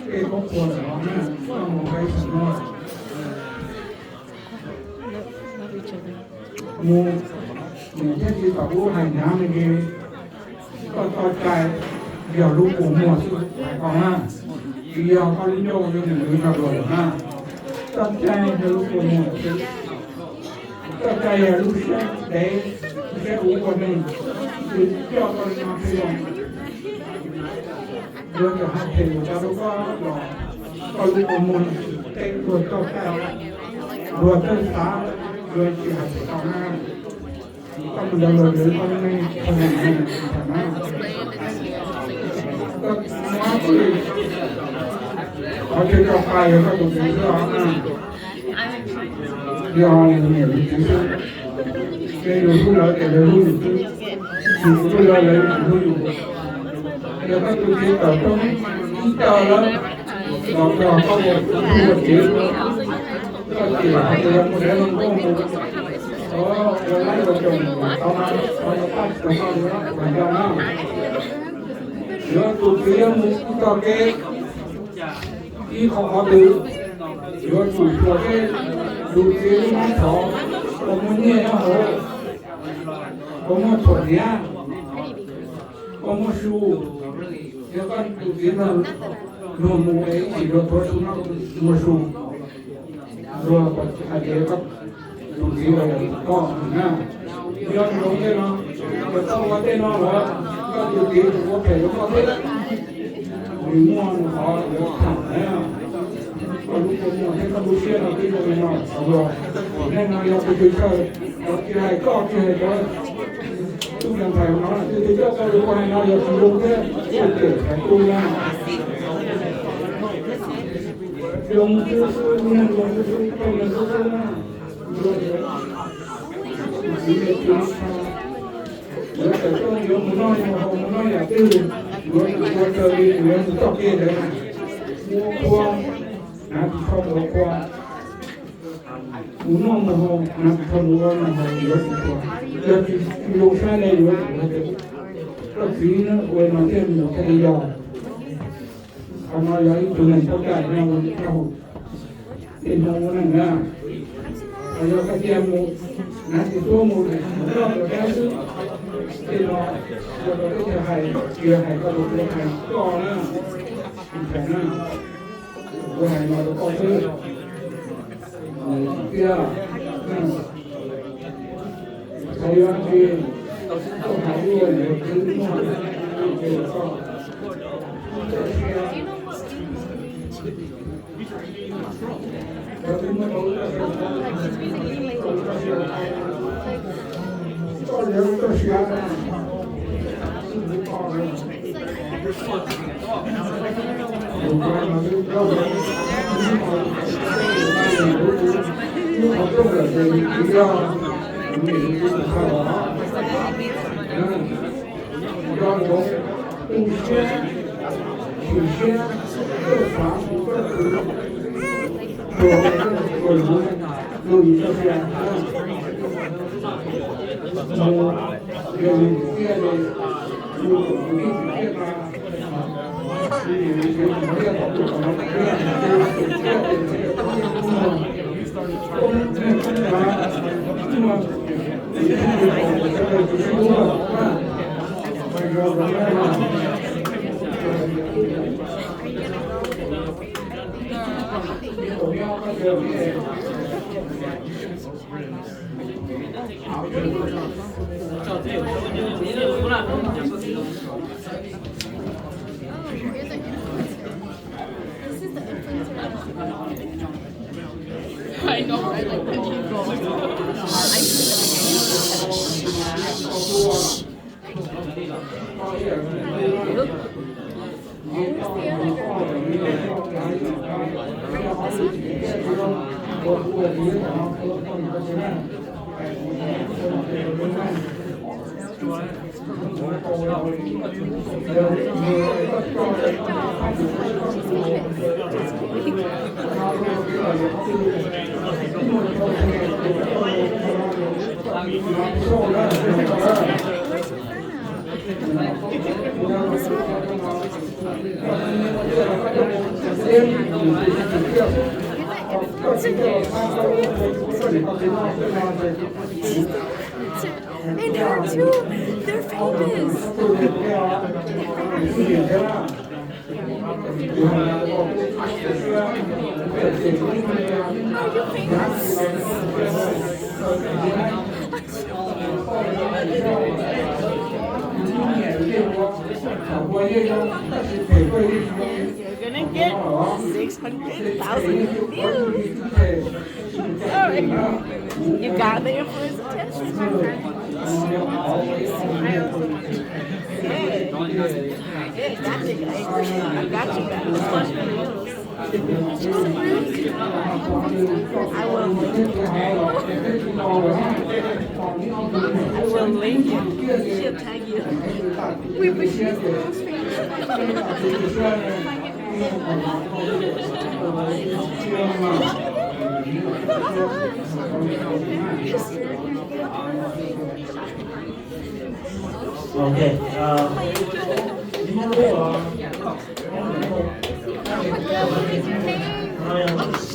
Tej koob puag lawm no na, koj mus peb xeem no mus, nws thiaj li tau ub hais hnyav me ntsis. Koj txoj cai yog lub kua muag xwb hais koj na, tsis yog koj lub ncauj yog nws nws nrog luag lawm na. Txoj cai yog lub kua muag xwb. Txoj cai yog lub siab dev, lub siab ua ua neeg, nws coj koj li no xwb. Luag txawm hais phem mus tsa rau koj los koj lub kua muag teb luag txoj cai, luag txawj xav, luag tsis hais phem tau na. Koj mus nrog luag lwv koj lub neej txog neej neeg tag na. Koj muab qhov chaw tso pais yog koj tus txiv xwb os na. Yog nws niam nws txiv xwb, ces yus hlub lawv ces lawv hlub yus xwb, yus tsis hlub lawv lawv tsis hlub yus. Yog koj tus txiv tawm rooj ib tawm lawm los txog koj ua txiv, koj txiv hais tias yog mus dev hluas nkauj mus, ua laib ua tsaug mus tau mas tau los pab tsis tau koj li los yog na. Yuav tus txiv yuav mus ib tog kev ib qho qhov twg, yuav tsum tshuam seb tus txiv lub hmab thov uas muaj nyiaj nyob hauv, uas muaj tshuam hniav, uas muaj su. Yog koj tus txiv nrog luag mus es ib chim luag tuav su no muaj su, luag hais tias koj tus txiv los yog koj na. Yog zoo tej no, yog koj ua tej no los koj tus txiv tus ua phem rau koj thiab. Nws muaj nws qhov yuav tham na. Koj lub kua muag thiab koj lub siab no twb zoo li no, nej no yog tus tsis chaw, tsis hais koj tsis hais cov tub ntxhais no, tus twg coj koj los ua hais no yog tsis zoo thiab, txoj kev hais tu na. Zoo xwb xwb, neeg zoo xwb xwb, pheej zoo xwb xwb na. Yuav tawm rooj yuav mus noj mus haus mus noj yam twg, yuav mus ua raws li yuav mus txoj kev ntawd na. Mus ua qhua, hnav tsis txhob mus ua qhua. Mus noj mus haus, hnav tsis txhob mus ua noj haus yuav tus qhua. Yog tsis zoo saib ne yuav tus qhua tias koj txiv ua no thiaj mus thiaj li yog. Qhov no yog ib tug neeg txoj cai nyob ua rau tej Hmoob ua neeg na. Qhov yog koj cia mus hnav tsis txhob mus, mus noj mus haus xwb, tej no ua rau teb chaws hais, tsis hais koj tus txiv hais koj na, tus ntxhais na. Kuv hais no rau koj xwb. Tiag, qhov yuav tsis, koj hais ua yuav tsis muaj, ces koj And her too. They're famous. Are you famous? You're gonna get six hundred thousand views. All right. You got the influencer test? Hey. Hey, got you guys. I got you guys. I will link it. I will link it. She'll tag you. Wait, but she's the most famous. Ok, uh,